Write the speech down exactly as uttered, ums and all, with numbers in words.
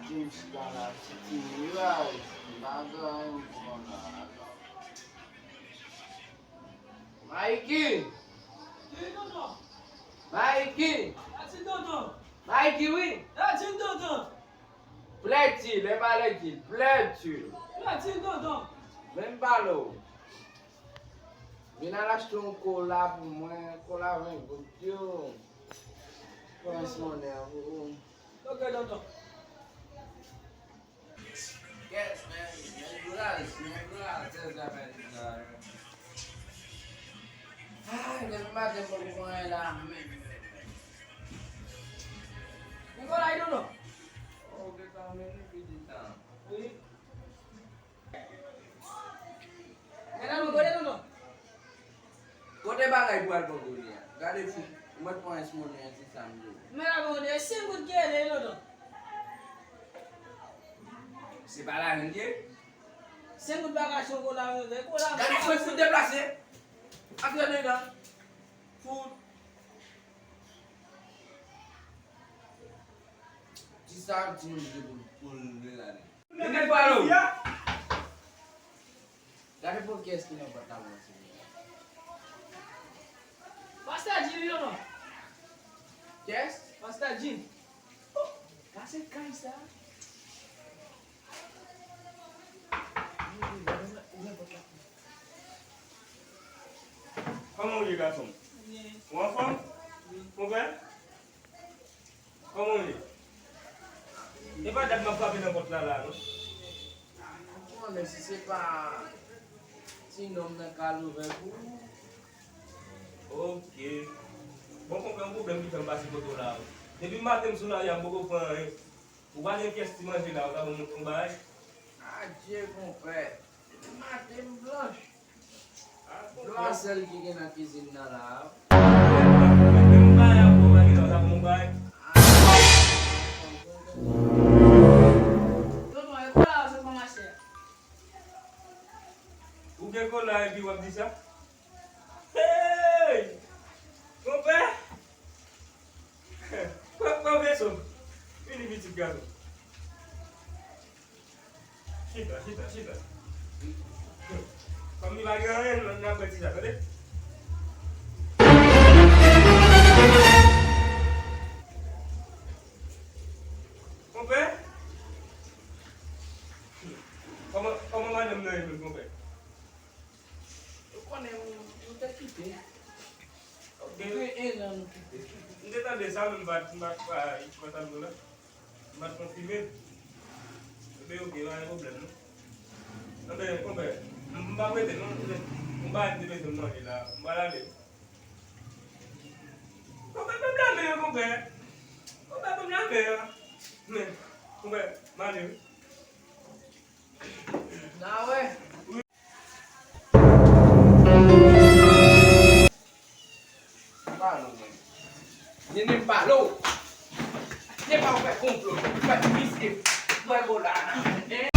Jis la la, ti ti miraj, m pa gen anyen m pran la, non. Mikey! Wi, tonton. Mikey! Sa di, tonton? Mikey, wi! Sa di, tonton? Plè di, lè pa lè di, plè di. Plè di, tonton. Men m pale w. Vin al achte yon kola pou mwen, kola ven goud yo. Pran simonnen an pou ou. Ok, tonton. Yes, man. Nèg raz, nèg raz, tèl zafè di la. Ay, depi maten m poko pran anyen la, men. Nikola, e tonton? Oh, gentan, men li piti tan. Wi. Gade nou, kote tonton? Kote bagay pou al pran kounye a? Gade fou, ou mèt pran esmonnen an, se sa m di w. Men la, bon, e senk goud ki rete, tonton. Se pa lajan l ye? Senk goud pa ka achte yon kola, men, kola. Gade fou, fou deplase. Antre dedan. Fou. Di sa, di nou, di pou, pou l ale. Men gade pale w. Gade pou kiyès ki nan pòt la, mwen, silvouplè. Pastè Jim, wi, tonton. Kiyès? Pastè Jim. Oh, sa se kay sa. Kòman w ye, gason m? Byen. Ou anfòm? Wi. Konpè? Kòman w ye? E pa dat m ap frape nan pòt la, la, non? Ou konnen si se pa ti nonm nan k al ouvè pou ou. Ok. Bon, konpè, yon pwoblèm ki fè m pase kote w la, wi. Depi maten m sou lari a, m poko pran anyen. Ou pa gen pyès ti manje la, ou ta ban m yon bagay? Adye, konpè. Depi maten m blanch. Dlo a sèl ki gen nan kizin nan la a. Tonton, e kola a se pa mache a. Ou gen kola epi w ap di sa? Hey! Konpè! Pran, pran veso. Vini pitit gason. Chita, chita, chita. Kòm li pa gen anyen, n ap bwè ti sa, tande? Konpè? Kòman, kòman madanm nan ye menm, konpè? Ou konnen nou, nou te kite. Gen en an nou kite. M te tande sa, men m pa t, m pa t, pa, pa t al la. M pa t konfime. Enben, ok, pa gen pwoblèm, non. Enben, konpè, m, m p ap rete, non. M pa t bezwen manje la. M pral ale. Konpè, ban m lamen an, konpè. Konpè, ban m lamen an. Men, konpè, m ale, wi. N a wè. M pale w, mwen. Nene, m pale w. Se pa w fè konplo, w fè mizik, bwè kola nan men.